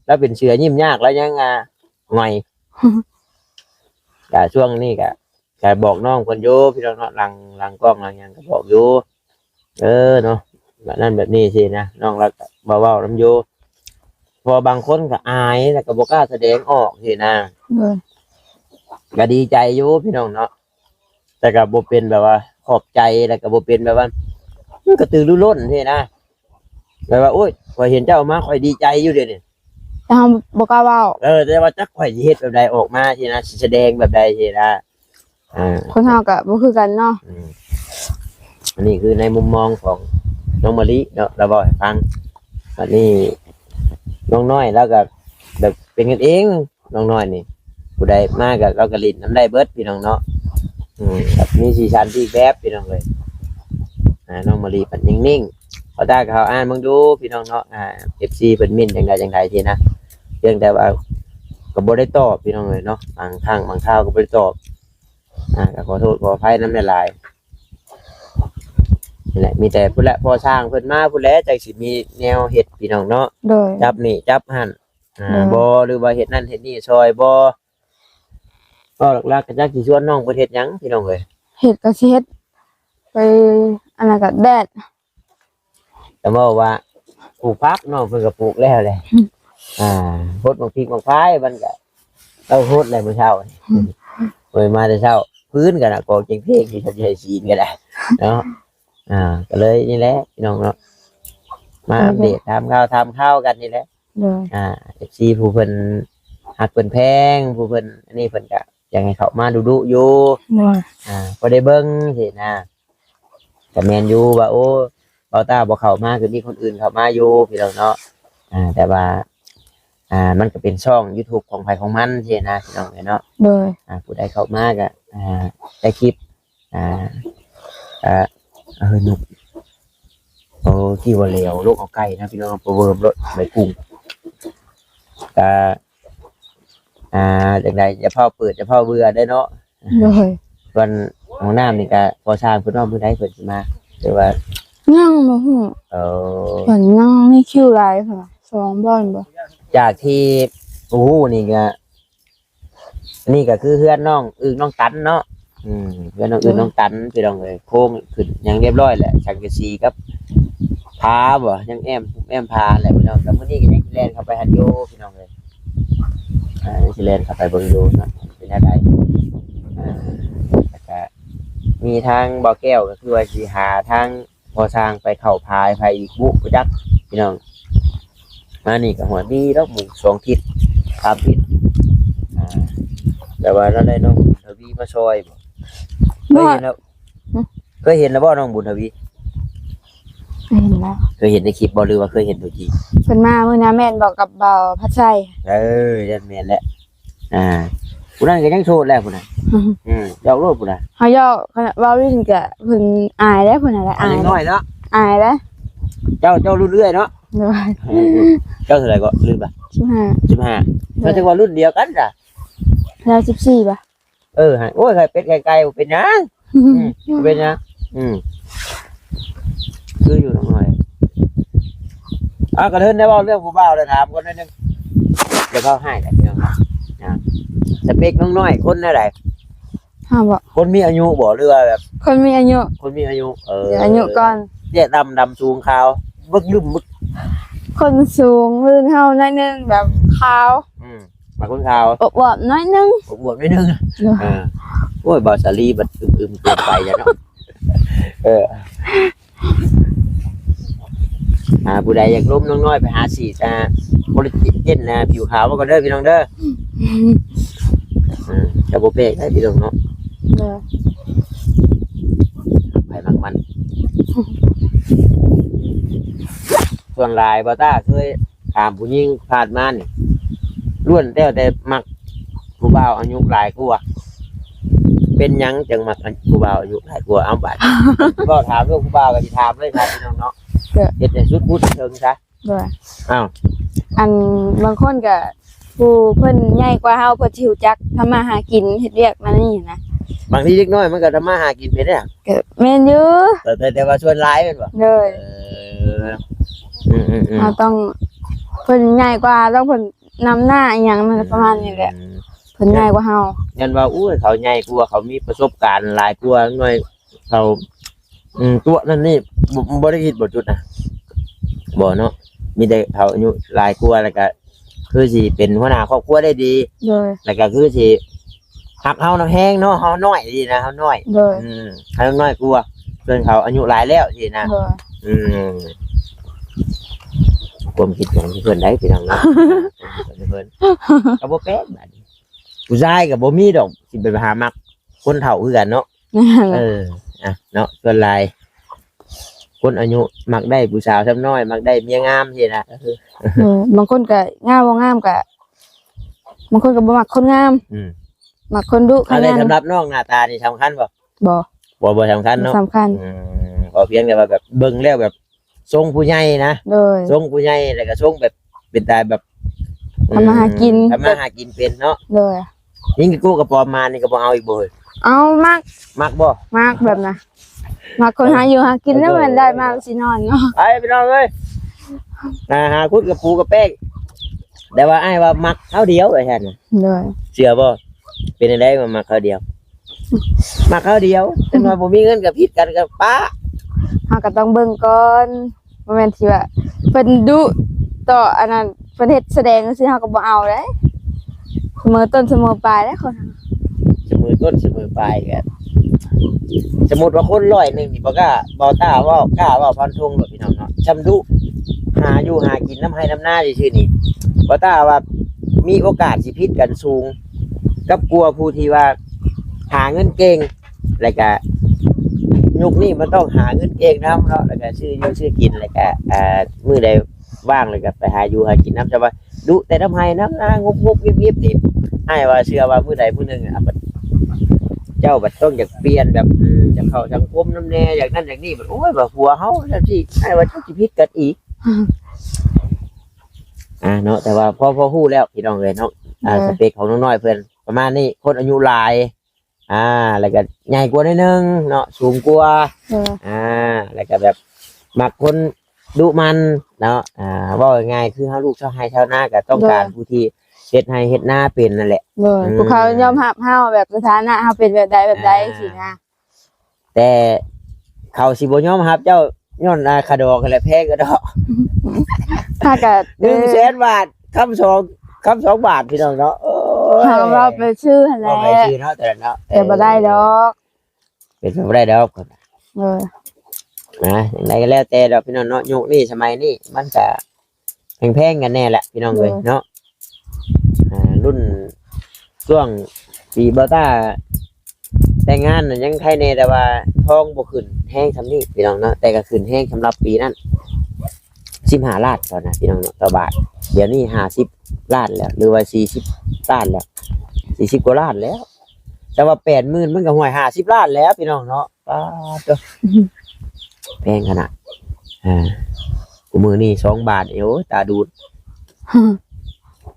ລາວເປັນເສືອຍິ້ມຍາກ ລາວຍັງ ອ່າ ຫງອຍ ກະຊ່ວງນີ້ກະ ກະບອກນ້ອງເພິ່ນຢູ່ພີ່ນ້ອງເນາະ ຫຼັງ ຫຼັງກ້ອງຫຼັງຫຍັງກະບອກຢູ່ ເອີເນາະ ແບບນັ້ນແບບນີ້ຊີ້ນະ ນ້ອງລາວກະເວົ້ານຳຢູ່ ເພາະວ່າບາງຄົນກະອາຍ ແລ້ວກະບໍ່ກ້າສະແດງອອກຊີ້ນະ ໂດຍ ກະດີໃຈຢູ່ພີ່ນ້ອງເນາະ ແຕ່ກໍບໍ່ເປັນແບບວ່າຂອບໃຈ ແລ້ວກໍບໍ່ເປັນແບບວ່າ ມັນກະຕືລືລົ້ນຊີ້ນະ ແບບວ່າ ໂອ້ຍ ຂ້ອຍເຫັນເຈົ້າມາ ຂ້ອຍດີໃຈຢູ່ເດນີ້ ແຕ່ເຮົາບໍ່ກ້າເວົ້າ ເອີ ແຕ່ວ່າຈັກຂ້ອຍຊິເຮັດແບບໃດອອກມາຊີ້ນະ ຊິສະແດງແບບໃດຊີ້ນະ ອ່າ ຄົນເຮົາກໍບໍ່ຄືກັນເນາະ ອືມ ອັນນີ້ຄືໃນມຸມມອງຂອງນ້ອງມະລິເນາະ ລາວເວົ້າໃຫ້ຟັງ ບັດນີ້ນ້ອງນ້ອຍລາວກໍແບບເປັນກັນເອງ ນ້ອງນ້ອຍນີ້ ຜູ້ໃດມາກໍ ລາວກໍຫຼິ້ນນຳໄດ້ເບິດພີ່ນ້ອງເນາະ ອືມ ແບບມີສີສັນອີກແບບພີ່ນ້ອງເອີຍ ອ່າ ນ້ອງມະລິເພິ່ນນິ່ງໆ ເອົາຕາເຂົາອ່ານເບິ່ງດູພີ່ນ້ອງເນາະ ອ່າ ເອັຟຊີເພິ່ນເມັ້ນຈັ່ງໃດຈັ່ງໃດຊີ້ນະ ພຽງແຕ່ວ່າກໍບໍ່ໄດ້ຕອບພີ່ນ້ອງເອີຍເນາະ ບາງຄັ້ງບາງຄາວກໍບໍ່ໄດ້ຕອບ ອ່າ ກໍຂໍໂທດຂໍອະໄພນຳຫຼາຍໆ ນີ້ແຫຼະ ມີແຕ່ພຸ້ນແຫຼະ ພໍສ້າງເພິ່ນມາພຸ້ນແຫຼະ ຈັ່ງຊິມີແນວເຮັດພີ່ນ້ອງເນາະ ໂດຍ ຈັບນີ້ຈັບຫັ້ນ ອ່າ ໂດຍ ບໍ່ ຫຼືວ່າເຮັດນັ້ນເຮັດນີ້ຊ່ອຍບໍ່? ເວົ້າຫຼັກໆ ກໍຈັກຊິຊວນນ້ອງເພິ່ນເຮັດຫຍັງພີ່ນ້ອງເອີຍ ເຮັດກໍຊິເຮັດໄປ ອັນນັ້ນກໍແດດ ແຕ່ເວົ້າວ່າປູກຜັກ ນ້ອງເພິ່ນກໍປູກແລ້ວແຫຼະ ອືມ ອ່າ ຫົດໝາກພິກໝາກພາຍ ມັນກໍ ເອົາຫົດແລ້ວມື້ເຊົ້າ ອືມ ໂອ້ຍ ມາແຕ່ເຊົ້າ ຟືນກໍນະ ກອງເຈັງເພງ ທີ່ເຂົາຊິໃຫ້ສີນກໍໄດ້ເນາະ ອ່າ ກໍເລີຍນີ້ແຫຼະພີ່ນ້ອງເນາະ ມາອັບເດດ ໂດຍ ຖາມຂ່າວ ຖາມຂ່າວກັນນີ້ແຫຼະ ໂດຍ ອ່າ ເອັຟຊີ ຜູ້ເພິ່ນຮັກເພິ່ນແພງ ຜູ້ເພິ່ນອັນນີ້ ເພິ່ນກະຢາກໃຫ້ເຂົ້າມາດຸໆຢູ່ ໂດຍ ອ່າ ພໍໄດ້ເບິ່ງຊີ້ນະ ກະແມ່ນຢູ່ວ່າ ໂອ້ ເບົາຕ້າບໍ່ເຂົ້າມາ ຄືມີຄົນອື່ນເຂົ້າມາຢູ່ພີ່ນ້ອງເນາະ ອ່າ ແຕ່ວ່າ ອ່າ ມັນກະເປັນຊ່ອງຢູທູບຂອງໃຜຂອງມັນຊີ້ນະ ພີ່ນ້ອງເອີຍເນາະ ໂດຍ ອ່າ ຜູ້ໃດເຂົ້າມາກະ ອ່າ ໄດ້ຄລິບ ອ່າ ອ່າ ເອີ ນົກ ໂອ້ ທີ່ວ່າແລ້ວ ລົງເອົາໄກ່ນະພີ່ນ້ອງ ໄປເວີມໂລດ ໄປກຸ້ງ ກະ ອ່າ ຈັ່ງໃດ ຢ່າຟ້າວເປີດ ຢ່າຟ້າວເບື່ອເດ້ເນາະ ໂດຍ ສ່ວນຫ້ອງນ້ຳນີ້ກະ ພໍສ້າງເພິ່ນວ່າມື້ໃດເພິ່ນຊິມາ ຫຼືວ່າ ຍັງບໍ່ຮູ້ ເອີ ເພິ່ນຍັງມີຄິວຫຼາຍ ເພິ່ນວ່າສອງບ່ອນບໍ່ ຈາກທີ່ຮູ້ນີ້ກະ ອັນນີ້ກໍຄືເຮືອນນ້ອງອຶ່ງນ້ອງຕັນເນາະ ອືມ ເຮືອນນ້ອງອຶ່ງ ໂດຍ ນ້ອງຕັນ ພີ່ນ້ອງເອີຍ ໂຄງຂຶ້ນຫຍັງຮຽບຮ້ອຍແຫຼະ ສັງກະສີກັບຜາບໍ ຍັງແອ້ມ ແອ້ມຜາແຫຼະພີ່ນ້ອງ ແຕ່ມື້ນີ້ກໍຍັງຊິແລ່ນເຂົ້າໄປຫັ້ນຢູ່ພີ່ນ້ອງເອີຍ ອ່າ ຍັງຊິແລ່ນເຂົ້າໄປເບິ່ງຢູ່ເນາະ ເປັນແນວໃດ ແລ້ວກະມີທາງບໍ່ແກ້ວ ກໍຄືວ່າຊິຫາທາງ ພໍສ້າງໄປເຂົ້າພາຍໃຜອີກບຸ ບໍ່ຈັກພີ່ນ້ອງ. ມານີ້ກໍຮອດດີດອກ ໝູ່ສອງທິດສາມທິດ ອ່າ ແຕ່ວ່າລາວໄດ້ນ້ອງບຸນທະວີມາຊ່ອຍບໍ່? ເຄີຍເຫັນແລ້ວ ຫຶ? ເຄີຍເຫັນແລ້ວບໍ່ນ້ອງບຸນທະວີ? ເຄີຍເຫັນແລ້ວ. ເຄີຍເຫັນໃນຄລິບບໍ່ ຫຼືວ່າເຄີຍເຫັນຕົວຈິງ? ເພິ່ນມາມື້ນັ້ນແມ່ນບໍ່ ກັບບ່າວພັດໄຊ? ເອີ ນັ້ນແມ່ນແຫຼະ. ອ່າ ຜູ້ນັ້ນກໍຍັງໂສດແຫຼະຜູ້ນັ້ນ. ອືມ ອືມ ຢອກໂລດຜູ້ນັ້ນ. ເຮົາຢອກ ເວົ້າຫຼິ້ນກະເພິ່ນອາຍແຫຼະ ຜູ້ນັ້ນແຫຼະ ອາຍ ອາຍນ້ອຍເນາະ ອາຍແຫຼະ. ເຈົ້າ ເຈົ້າລຸ້ນເອື້ອຍເນາະ? ໂດຍ. ເອີ ເຈົ້າເທົ່າໃດກໍລືມລະ? ສິບຫ້າ ສິບຫ້າ. ໂດຍ. ແຕ່ວ່າລຸ້ນດຽວກັນຊະ ລາວສິບສີ່ບໍ່? ເອີ ໂອ້ຍ ໄຂ່ເປັດໄຂ່ໄກ່ບໍ່ເປັນຫຍັງ. ອືມ ອືມ ບໍ່ເປັນຫຍັງ. ອືມ ຄືຢູ່ນ້ອງນ້ອຍ. ເອົາ ກະເທີນໄດ້ເວົ້າເລື່ອງຜູ້ບ່າວ ໄດ້ຖາມກ່ອນໜ້ອຍໜຶ່ງ ດຽວເຂົາຮ້າຍແຫຼະພີ່ນ້ອງ. ອ່າ ສະເປັກນ້ອງນ້ອຍຄົນແນວໃດ? ເຮົາບໍ? ຄົນມີອາຍຸບໍ ຫຼືວ່າແບບ ຄົນມີອາຍຸ ຄົນມີອາຍຸ. ເອີ ອາຍຸກ່ອນ. ເຕ້ຍຕ່ຳ ດຳສູງ ຂາວ ບຶກບຶກ. ຄົນສູງລຸ້ນເຮົາໜ້ອຍໜຶ່ງ ແບບຂາວ. ອືມ ມັກຄົນຂາວ ອວບໆໜ້ອຍໜຶ່ງ ອວບໆໜ້ອຍໜຶ່ງ. ໂດຍ. ອ່າ ໂອ້ຍ ບ່າວສາລີບັດອຶມໆເກີນໄປຈ້ະເນາະ. ເອີ ອ່າ ຜູ້ໃດຢາກລົມນ້ອງນ້ອຍໄປຫາສີດ ອ່າ ໂຄລາເຈນ ອ່າ ຜິວຂາວມາກ່ອນເດີພີ່ນ້ອງເດີ. ອ່າ ຈະບໍ່ແປກໄດ໋ພີ່ນ້ອງເນາະ. ໂດຍ. ໃຜມັກມັນ ສ່ວນຫຼາຍບ່າວຕ້າເຄີຍ ຖາມຜູ້ຍິງຜ່ານມານີ້ ລ້ວນແລ້ວແຕ່ມັກຜູ້ບ່າວອາຍຸຫຼາຍກວ່າ. ເປັນຫຍັງຈຶ່ງມັກອັນຜູ້ບ່າວອາຍຸຫຼາຍກວ່າ? ເອົາບາດ ເວົ້າຖາມເລື່ອງຜູ້ບ່າວກໍຊິຖາມເລີຍຄັບພີ່ນ້ອງເນາະ. ເຮັດໃຫ້ສຸດຮູ້ເຖິງຊະ. ໂດຍ. ອ້າວ ອັນບາງຄົນກໍ ຜູ້ເພິ່ນໃຫຍ່ກວ່າເຮົາ ເພິ່ນຊິຮູ້ຈັກທຳມາຫາກິນ ເຮັດວຽກນັ້ນນີ້ນະ. ບາງທີເດັກນ້ອຍມັນກໍທຳມາຫາກິນເປັນເດ້. ກໍແມ່ນຢູ່ ແຕ່ ແຕ່ ແຕ່ວ່າສ່ວນຫຼາຍແມ່ນບໍ່? ໂດຍ. ເອີ ອືມໆໆ ເຮົາຕ້ອງ ເພິ່ນໃຫຍ່ກວ່າ ຕ້ອງເພິ່ນນຳໜ້າອີ່ຫຍັງ ມັນກໍປະມານນີ້ແຫຼະ. ອືມ ເພິ່ນໃຫຍ່ກວ່າເຮົາ. ຢ້ານວ່າ ໂອ້ຍ ເຂົາໃຫຍ່ກວ່າ ເຂົາມີປະສົບການຫຼາຍກວ່າ ໜ້ອຍເຂົາ ອືມ ຕົວະນັ້ນນີ້ ບໍ່ ບໍ່ໄດ້ຄິດບໍ່ຈຸດນະ ບໍ່ເນາະ. ມີແຕ່ເຂົາອາຍຸຫຼາຍກວ່າ ແລ້ວກະຄືຊິເປັນຫົວໜ້າຄອບຄົວໄດ້ດີ. ໂດຍ. ແລ້ວກະຄືຊິຮັກເຮົານຳແຮງເນາະ ເຮົານ້ອຍຊີ້ນະ ເຮົານ້ອຍ. ໂດຍ. ອືມ ເຮົານ້ອຍກວ່າ ສ່ວນເຂົາອາຍຸຫຼາຍແລ້ວຊີ້ນະ. ໂດຍ. ອືມ ຄວາມຄິດຂອງເພິ່ນໄດ໋ພີ່ນ້ອງເນາະ. ຄວາມຄິດຂອງເພິ່ນ ກໍບໍ່ແປກບາດນີ້ ຜູ້ຊາຍກໍບໍ່ມີດອກ ຊິໄປຫາມັກຄົນເຖົ້າຄືກັນເນາະ. ເອີ ອ່ະ ເນາະ ສ່ວນຫຼາຍຄົນອາຍຸມັກໄດ້ຜູ້ສາວຊຳນ້ອຍ ມັກໄດ້ເມຍງາມຊີ້ນະ. ເອີ ບາງຄົນກໍງາມບໍ່ງາມກໍ ບາງຄົນກໍບໍ່ມັກຄົນງາມ. ອືມ ມັກຄົນດຸ. ອັນໃດສຳລັບນ້ອງ ໜ້າຕານີ້ສຳຄັນບໍ່? ບໍ່ ບໍ່ ບໍ່ສຳຄັນເນາະ. ບໍ່ສຳຄັນ. ອືມ ກໍພຽງແຕ່ວ່າແບບເບິ່ງແລ້ວແບບ ຊົງຜູ້ໃຫຍ່ນະ. ໂດຍ. ຊົງຜູ້ໃຫຍ່ ແລ້ວກໍຊົງແບບເປັນຕາແບບ ອືມ ທຳມາຫາກິນ ທຳມາຫາກິນເປັນເນາະ. ໂດຍ. ຍິງກະກູກະປອມມານີ້ກໍບໍ່ເອົາອີກບໍ່ເຮີ້ຍ? ເອົາ ມັກ. ມັກບໍ່? ມັກແບບນະ ມັກຄົນຫາຢູ່ຫາກິນ. ເອີ ແລ້ວແມ່ນໄດ້ມາ ເອີ ກໍຊິນອນເນາະ. ໄປພີ່ນ້ອງເອີຍ ນະ ຫາຂຸດກະປູກະແປ້ງ ແຕ່ວ່າອ້າຍວ່າມັກຄາວດຽວວ່າຊັ້ນ. ໂດຍ. ເຊື່ອບໍ່? ເປັນຈັ່ງໃດວ່າມັກຄາວດຽວ? ມັກຄາວດຽວ ເປັນວ່າບໍ່ມີເງິນກໍຜິດກັນກໍປະ. ເຮົາກໍຕ້ອງເບິ່ງກ່ອນ ບໍ່ແມ່ນທີ່ວ່າເພິ່ນດຸຕໍ່ອັນນັ້ນ ເພິ່ນເຮັດສະແດງຈັ່ງຊີ້ ເຮົາກໍບໍ່ເອົາເດ້. ສະເໝີຕົ້ນສະເໝີປາຍເດ້ຄົນເຮົາ. ສະເໝີຕົ້ນສະເໝີປາຍກໍ ສົມມຸດວ່າຄົນຮ້ອຍໜຶ່ງນີ້ ບໍ່ກ້າ ບໍ່ຕ້າເວົ້າ ກ້າເວົ້າຟັນທົງໂລດພີ່ນ້ອງເນາະ. ຊ່ຳດຸ ຫາຢູ່ຫາກິນນຳໄຮ່ນຳນາຊື່ໆນີ້ ບໍ່ຕ້າວ່າມີໂອກາດຊິຜິດກັນສູງ ກັບກວ່າຜູ້ທີ່ວ່າຫາເງິນເກັ່ງ ແລ້ວກະຍຸກນີ້ມັນຕ້ອງຫາເງິນເກັ່ງນຳເນາະ ແລ້ວກະຊື້ຢູ່ຊື້ກິນ ແລ້ວກະ ອ່າ ມື້ໃດວ່າງແລ້ວກະໄປຫາຢູ່ຫາກິນນຳ. ແຕ່ວ່າດຸແຕ່ນຳໄຮ່ນຳນາ ງຸບໆງິບໆນີ້ ອ້າຍວ່າເຊື່ອວ່າມື້ໃດມື້ໜຶ່ງ ອ່າ ເຈົ້າບັດຕ້ອງຢາກປ່ຽນແບບ ອືມ ຢາກເຂົ້າສັງຄົມນຳແດ່ ຢາກນັ້ນຢາກນີ້ ບັດ ໂອ້ຍ ວ່າຜົວເຮົາຈັ່ງຊີ້ ອ້າຍວ່າເຈົ້າຊິຜິດກັນອີກ. ອ່າ ເນາະ ແຕ່ວ່າພໍ ພໍຮູ້ແລ້ວພີ່ນ້ອງເອີຍເນາະ. ອ່າ ເອີ ສະເປັກຂອງນ້ອງນ້ອຍເພິ່ນປະມານນີ້ ຄົນອາຍຸຫຼາຍ ອ່າ ແລ້ວກໍໃຫຍ່ກວ່າໜ້ອຍໜຶ່ງເນາະ ສູງກວ່າ. ເອີ ອ່າ ແລ້ວກໍແບບມັກຄົນດຸໝັ່ນເນາະ. ອ່າ ເວົ້າງ່າຍໆ ຄືເຮົາລູກຊາວໄຮ່ຊາວນາ ກໍຕ້ອງການ ໂດຍ ຜູ້ທີ່ເຮັດໄຮ່ເຮັດນາເປັນນັ້ນແຫຼະ. ໂດຍ. ອືມ ພວກເຂົາຍອມຮັບເຮົາ ແບບສະຖານະເຮົາເປັນແບບໃດແບບໃດ ອ່າ ຊີ້ນະ. ແຕ່ເຂົາຊິບໍ່ຍອມຮັບເຈົ້າ ຍ້ອນ ອ່າ ຄ່າດອກຫັ້ນແຫຼະ ແພງກະດອກ. ຖ້າກະ ໜຶ່ງແສນບາດ ຄຳສອງ ຄຳສອງບາດ ພີ່ນ້ອງເນາະ. ໂອ້ ເຮົາເວົ້າໄປຊື່ຫັ້ນແຫຼະ ເວົ້າໄປຊື່ເນາະ ແຕ່ເນາະ ແຕ່ບໍ່ໄດ້ດອກ ເອີ ເປັນໄປບໍ່ໄດ້ດອກ ເອີ ນະ ຈັ່ງໃດກໍແລ້ວແຕ່ດອກພີ່ນ້ອງເນາະ ຍຸກນີ້ສະໄໝນີ້ມັນກະ ແພງໆກັນແດ່ແຫຼະພີ່ນ້ອງເອີຍ ໂດຍ ເນາະ ອ່າ ລຸ້ນຊ່ວງປີບ່າວຕ້າແຕ່ງງານນັ້ນຍັງໄຄແດ່ ແຕ່ວ່າທອງບໍ່ຂຶ້ນແຮງສ່ຳນີ້ພີ່ນ້ອງເນາະ ແຕ່ກໍຂຶ້ນແຮງສຳລັບປີນັ້ນ ສິບຫ້າລ້ານຕອນນັ້ນພີ່ນ້ອງເນາະ ຕໍ່ບາດ ດຽວນີ້ຫ້າສິບລ້ານແລ້ວ ຫຼືວ່າສີ່ສິບລ້ານແລ້ວ ສີ່ສິບກວ່າລ້ານແລ້ວ ແຕ່ວ່າແປດໝື່ນມັນກໍຫ້ວຍຫ້າສິບລ້ານແລ້ວພີ່ນ້ອງເນາະ. ປາດໂທ້ ແພງຂະໜາດ ອ່າ ຄູ່ມື້ນີ້ສອງບາດ ໂອ້ຍ ຕາດູດ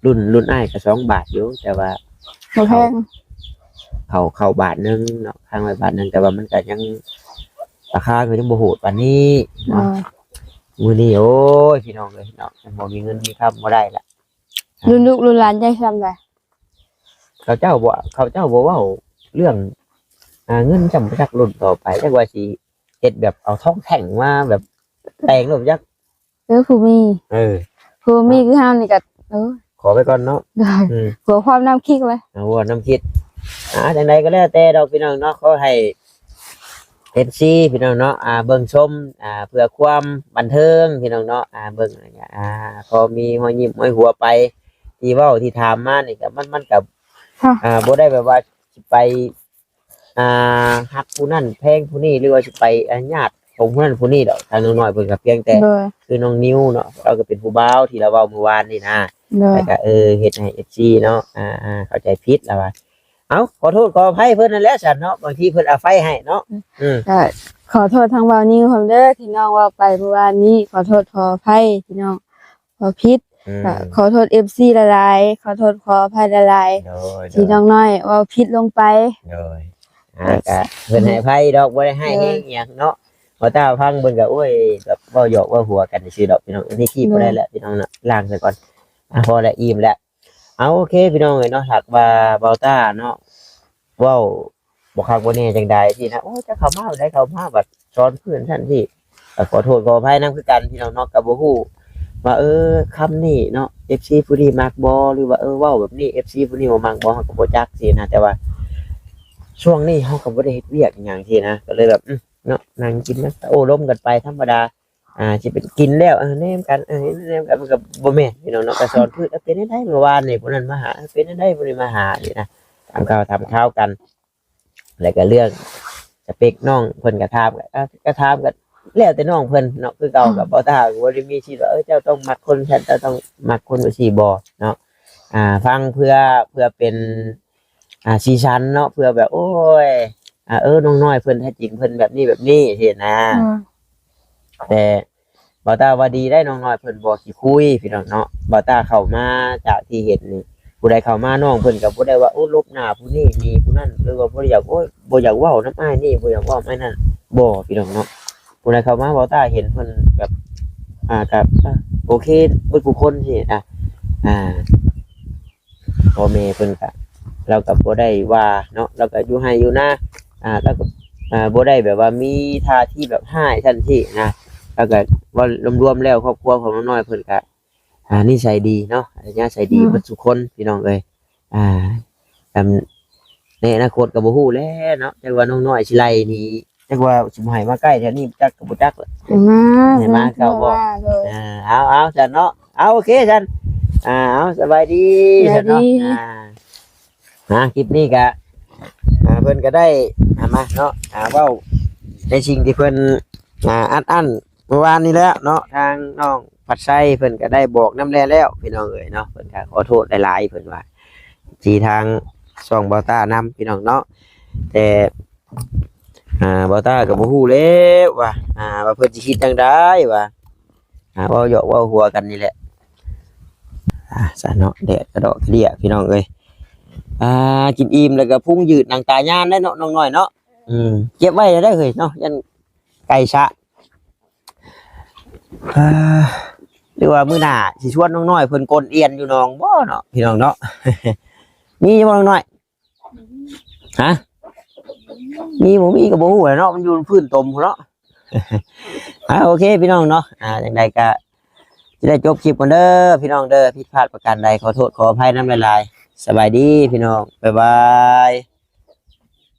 ລຸ້ນ ລຸ້ນອ້າຍກໍສອງບາດຢູ່ ແຕ່ວ່າບໍ່ແພງ ເຂົ້າ ເຂົ້າບາດໜຶ່ງເນາະ ຄ້າງໄວ້ບາດໜຶ່ງ ແຕ່ວ່າມັນກໍຍັງ ລາຄາກໍຍັງບໍ່ໂຫດປານນີ້ເນາະ ເອີ ມື້ນີ້ ໂອ້ຍ ພີ່ນ້ອງເອີຍເນາະ ຍັງບໍ່ມີເງິນມີຄຳ ບໍ່ໄດ້ລະ ລຸ້ນລູກລຸ້ນຫຼານໃຫຍ່ສ່ຳໃດ? ເຂົາເຈົ້າບໍ່ ເຂົາເຈົ້າບໍ່ເວົ້າເລື່ອງ ອ່າ ເງິນຈຳກັດລຸ້ນຕໍ່ໄປ ຈັກວ່າຊິເຮັດແບບເອົາທອງແທ່ງມາແບບແຕ່ງໂລດຈັກ ເອີ ຜູ້ມີ ເອີ ຜູ້ມີຄືເຮົານີ້ກໍ ເອີ ຂໍໄປກ່ອນເນາະ ໂດຍ ອືມ ເພື່ອຄວາມນຳຄິດເລີຍ ເອົາ ເພື່ອນຳຄິດ ອ່າ ຈັ່ງໃດກໍແລ້ວແຕ່ດອກພີ່ນ້ອງເນາະ ຂໍໃຫ້ ເອັຟຊີ ພີ່ນ້ອງເນາະ ອ່າ ເບິ່ງຊົມ ອ່າ ເພື່ອຄວາມບັນເທີງພີ່ນ້ອງເນາະ ອ່າ ເບິ່ງ ອ່າ ພໍມີຮອຍຍິ້ມຮອຍຫົວໄປ ທີ່ເວົ້າທີ່ຖາມມານີ້ກໍ ມັນ ມັນກໍ ຮະ ອ່າ ບໍ່ໄດ້ແບບວ່າຊິໄປ ອ່າ ຮັກຜູ້ນັ້ນແພງຜູ້ນີ້ ຫຼືວ່າຊິໄປ ອ່າ ຍາດຂອງຜູ້ນັ້ນຜູ້ນີ້ດອກ ທາງນ້ອງນ້ອຍເພິ່ນກໍພຽງແຕ່ ໂດຍ ຄືນ້ອງນິວເນາະ ລາວກໍເປັນຜູ້ບ່າວທີ່ລາວເວົ້າມື້ວານນີ້ນະ ໂດຍ ແລ້ວກໍ ເອີ ເຮັດໃຫ້ ເອັຟຊີ ເນາະ ອ່າ ອ່າ ເຂົ້າໃຈຜິດລາວວ່າ ເອົ້າ ຂໍໂທດຂໍອະໄພເພິ່ນນັ້ນແຫຼະຊັ້ນເນາະ ບາງທີເພິ່ນອາໄພໃຫ້ເນາະ ອືມ ກໍຂໍໂທດທາງບ່າວນິວພ້ອມເດີ ທີ່ນ້ອງເວົ້າໄປມື້ວານນີ້ ຂໍໂທດຂໍອະໄພທີ່ນ້ອງເວົ້າຜິດ ອືມ ກໍຂໍໂທດ ເອັຟຊີ ຫຼາຍໆ ຂໍໂທດຂໍອະໄພຫຼາຍໆ ໂດຍ ທີ່ນ້ອງນ້ອຍເວົ້າຜິດລົງໄປ ໂດຍ ອ່າ ກໍເພິ່ນໃຫ້ອະໄພດອກ ບໍ່ໄດ້ຮ້າຍແຮງອີ່ຫຍັງເນາະ ໂດຍ ເພາະຖ້າຟັງເບິ່ງກໍ ໂອ້ຍ ແບບເວົ້າຫຍອກເວົ້າຫົວກັນຊື່ໆດອກພີ່ນ້ອງ ອັນນີ້ຄີບບໍ່ໄດ້ແຫຼະ ໂດຍ ພີ່ນ້ອງເນາະ ລ້າງຊະກ່ອນ ອ່າ ພໍແລ້ວ ອີ່ມແລ້ວ ເອົາ ໂອເຄ ພີ່ນ້ອງເອີຍເນາະ ຖ້າວ່າບ່າວຕ້າເນາະ ເວົ້າບໍ່ຄັກບໍ່ແນ່ຈັ່ງໃດຊີ້ນະ ໂອ້ ເຈົ້າເຂົ້າມາແບບໃດ ເຂົ້າມາບັດສອນພື້ນຊັ້ນຊີ້ ກໍຂໍໂທດຂໍອະໄພນຳຄືກັນ ພີ່ນ້ອງເນາະ ກໍບໍ່ຮູ້ວ່າ ເອີ ຄຳນີ້ເນາະ ເອັຟຊີ ຜູ້ນີ້ມັກບໍ່ ຫຼືວ່າ ເອີ ເວົ້າແບບນີ້ ເອັຟຊີ ຜູ້ນີ້ບໍ່ມັກບໍ່ ເຮົາກໍບໍ່ຈັກຊີ້ນະ ແຕ່ວ່າຊ່ວງນີ້ເຮົາກໍບໍ່ໄດ້ເຮັດວຽກອີ່ຫຍັງຊີ້ນະ ກໍເລີຍແບບ ອືມ ເນາະ ນັ່ງກິນ ນັ່ງໂອ້ລົມກັນໄປທຳມະດາ ອ່າ ຊິເປັນກິນແລ້ວ ເອີ ແນມກັນ ເອີ ແນມກັນ ມັນກໍບໍ່ແມ່ນພີ່ນ້ອງເນາະ ກໍສອນພືດ ເອີ ເປັນຈັ່ງໃດມື້ວານນີ້ ຜູ້ນັ້ນມາຫາ ເອີ ເປັນຈັ່ງໃດມື້ນີ້ມາຫາ ຊີ້ນະ ຖາມຂ່າວຖາມຄາວກັນ ແລ້ວກໍເລື່ອງສະເປັກນ້ອງເພິ່ນກໍຖາມ ກໍ ກໍຖາມ ກໍແລ້ວແຕ່ນ້ອງເພິ່ນເນາະ ຄືເກົ່າ ອືມ ກໍບໍ່ ຖ້າກໍບໍ່ໄດ້ມີສິດວ່າ ເອີ ເຈົ້າຕ້ອງມັກຄົນຊັ້ນ ເຈົ້າຕ້ອງມັກຄົນຈັ່ງຊີ້ບໍ່ເນາະ ອ່າ ຟັງເພື່ອ ເພື່ອເປັນ ອ່າ ສີສັນເນາະ ເພື່ອແບບ ໂອ້ຍ ອ່າ ເອີ ນ້ອງນ້ອຍເພິ່ນແທ້ຈິງເພິ່ນແບບນີ້ແບບນີ້ຊີ້ນະ ອືມ ແຕ່ບ່າວຕ້າວ່າດີໄດ໋ ນ້ອງນ້ອຍເພິ່ນບໍ່ຂີ້ຄຸຍພີ່ນ້ອງເນາະ ບ່າວຕ້າເຂົ້າມາຈາກທີ່ເຫັນນີ້ ຜູ້ໃດເຂົ້າມານ້ອງເພິ່ນກໍບໍ່ໄດ້ວ່າ ໂອ້ ຫຼົບໜ້າຜູ້ນີ້ໜີຜູ້ນັ້ນ ຫຼືວ່າບໍ່ໄດ້ຢາກ ໂອ້ຍ ບໍ່ຢາກເວົ້ານຳອ້າຍນີ້ ບໍ່ຢາກເວົ້ານຳອ້າຍນັ້ນ ບໍ່ພີ່ນ້ອງເນາະ ຜູ້ໃດເຂົ້າມາບ່າວຕ້າເຫັນເພິ່ນແບບ ອ່າ ກໍ ອ່າ ໂອເຄເບິດທຸກຄົນຊີ້ນະ ອ່າ ພໍ່ແມ່ເພິ່ນກະ ລາວກະບໍ່ໄດ້ວ່າເນາະ ລາວກະຢູ່ໄຮ່ຢູ່ນາ ອ່າ ລາວກະ ອ່າ ບໍ່ໄດ້ແບບວ່າມີທ່າທີແບບຮ້າຍຊັ້ນຊີ້ນະ ລາວກະເວົ້າລວມໆແລ້ວ ຄອບຄົວຂອງນ້ອງນ້ອຍເພິ່ນກະ ອ່າ ນິໄສດີເນາະ ອັດທະຍາໄສດີ ອືມ ເບິດສູ່ຄົນພີ່ນ້ອງເອີຍ ອ່າ ໃນອະນາຄົດກະບໍ່ຮູ້ແຫຼະເນາະ ຈັກວ່ານ້ອງນ້ອຍຊິໄລ່ໜີ ຈັກວ່າຊິບໍ່ໃຫ້ມາໃກ້ແຖວນີ້ ຈັກກໍບໍ່ຈັກແຫຼະ ໃຫ້ມາ ໃຫ້ມາເກົ່າບໍ່ ໂດຍ ເອີ ເອົາ ເອົາຊັ້ນເນາະ ເອົາ ໂອເຄຊັ້ນ ອ່າ ເອົາ ສະບາຍດີ ສະບາຍດີ ຊັ້ນເນາະ ອ່າ ອ່າ ຄລິບນີ້ກະ ອ່າ ເພິ່ນກະໄດ້ ອ່າ ມາເນາະ ອ່າ ເວົ້າໃນສິ່ງທີ່ເພິ່ນ ອ່າ ອັດອັ້ນມື້ວານນີ້ແຫຼະເນາະ ທາງນ້ອງພັດໄຊເພິ່ນກະໄດ້ບອກນຳແດ່ແລ້ວ ພີ່ນ້ອງເອີຍເນາະ ເພິ່ນກະຂໍໂທດຫຼາຍໆ ເພິ່ນວ່າ ທີ່ທາງຊ່ອງບ່າວຕ້ານຳ ພີ່ນ້ອງເນາະ ແຕ່ ອ່າ ບ່າວຕ້າກໍບໍ່ຮູ້ແລ້ວວ່າ ອ່າ ວ່າເພິ່ນຊິຄິດຈັ່ງໃດວ່າ ອ່າ ເວົ້າຫຍອກເວົ້າຫົວກັນນີ້ແຫຼະ ອ່າ ຊັ້ນເນາະ ແດດກະເດາະກະເດຍ ພີ່ນ້ອງເອີຍ ອ່າ ກິນອີ່ມແລ້ວກໍພຸງຍືດໜັງຕາຍານໄດ້ເນາະ ນ້ອງນ້ອຍເນາະ ອືມ ເກັບໄວ້ໄດ້ເຮີ້ຍເນາະ ຢ້ານໄກ່ຊະ ອ່າ ຫຼືວ່າມື້ໜ້າຊິຊວນນ້ອງນ້ອຍເພິ່ນກົນອຽນຢູ່ໜອງບໍ່ເນາະ ພີ່ນ້ອງເນາະ ມີຢູ່ບໍ່ນ້ອງນ້ອຍ? ຮະ ມີບໍ່ມີກໍບໍ່ຮູ້ແຫຼະເນາະ ມັນຢູ່ພື້ນຕົມພຸ້ນເນາະ ອ່າ ໂອເຄພີ່ນ້ອງເນາະ ອ່າ ຈັ່ງໃດກໍຊິໄດ້ຈົບຄລິບກ່ອນເດີພີ່ນ້ອງເດີ ຜິດພາດປະການໃດຂໍໂທດຂໍອະໄພນຳຫຼາຍ ສະບາຍດີພີ່ນ້ອງ ບາຍບາຍ.